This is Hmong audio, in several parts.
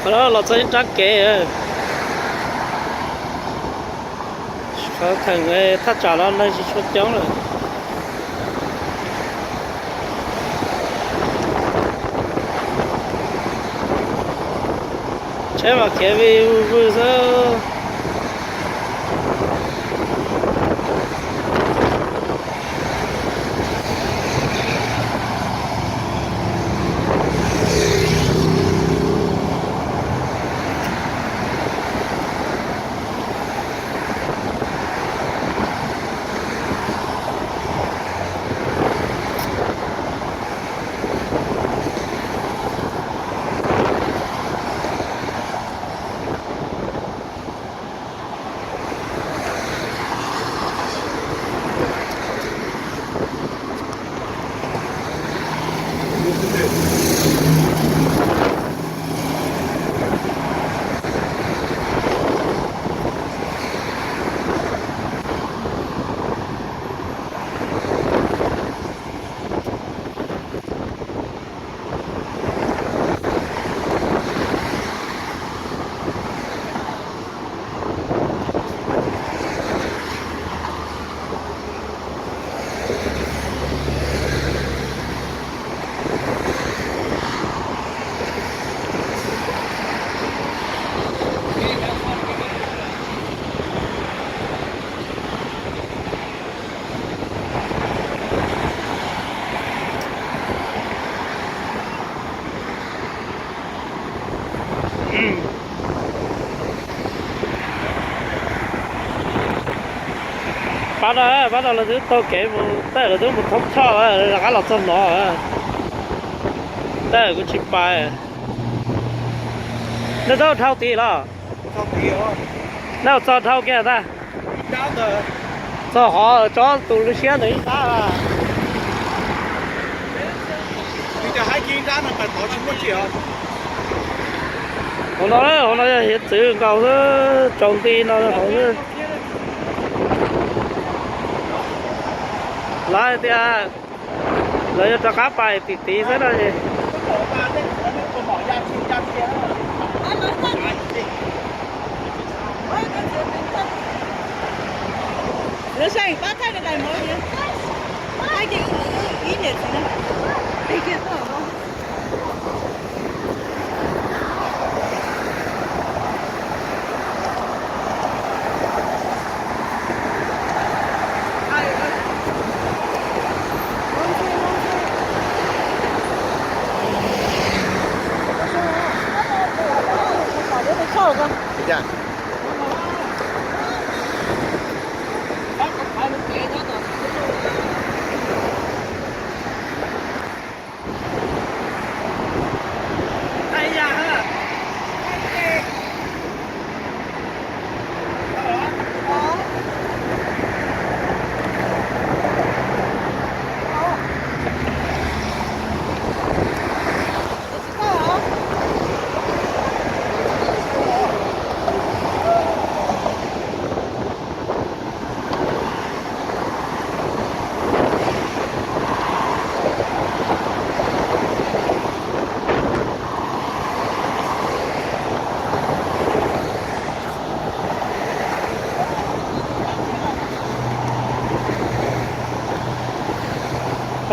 Qhov no los txog ib nrab kev, qhov theem thaj tsam no neeg tsis tshua coob lawm. Tsheb mas khiav vij vwg xwb. Pab no, pab no lawv twb taug kev mus, tej lawv twb mus thoob choj, rov qab los txog no. Tej kuv tsis pais. Nej txog dhau tid los? Nej txog dhau kiag ntag. Txog qhov tsob tus lwm siab ntawd ib sab. Hauv no, hauv no yog hiav txwv nkaus xwb, tsaus nti no hauv xwb. Lawv tias lawv yuav rov qab pais tim tid xwb no es.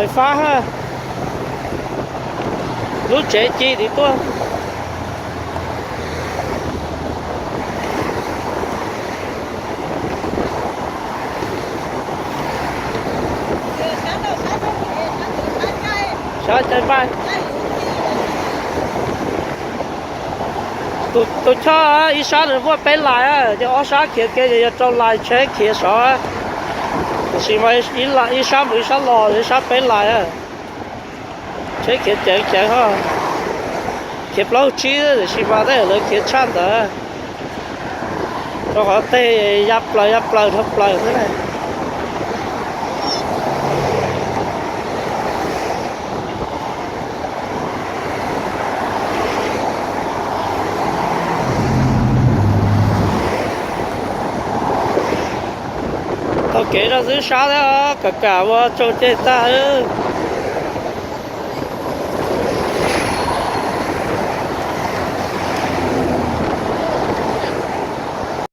Fais fab, lub tsev ci tim tuaj. Sab caij npaj. Tus choj ib sab nws muaj peb lais, ces ob sab khiav ke ces yog rau lais tsheb khiav saud. Tiam sis mas ib sab mus ib sab los, ib sab peb lais. Tsheb khiav ceev ceev ho, khiav plaub tsib tiam sis mas tej lawv khiav tshaj ntawd, rau qhov tej ya plaws ya plaws dhau plaws xwb na. Taug kev rau xwb sab thiab, kam kam ua tsaug ceg tag.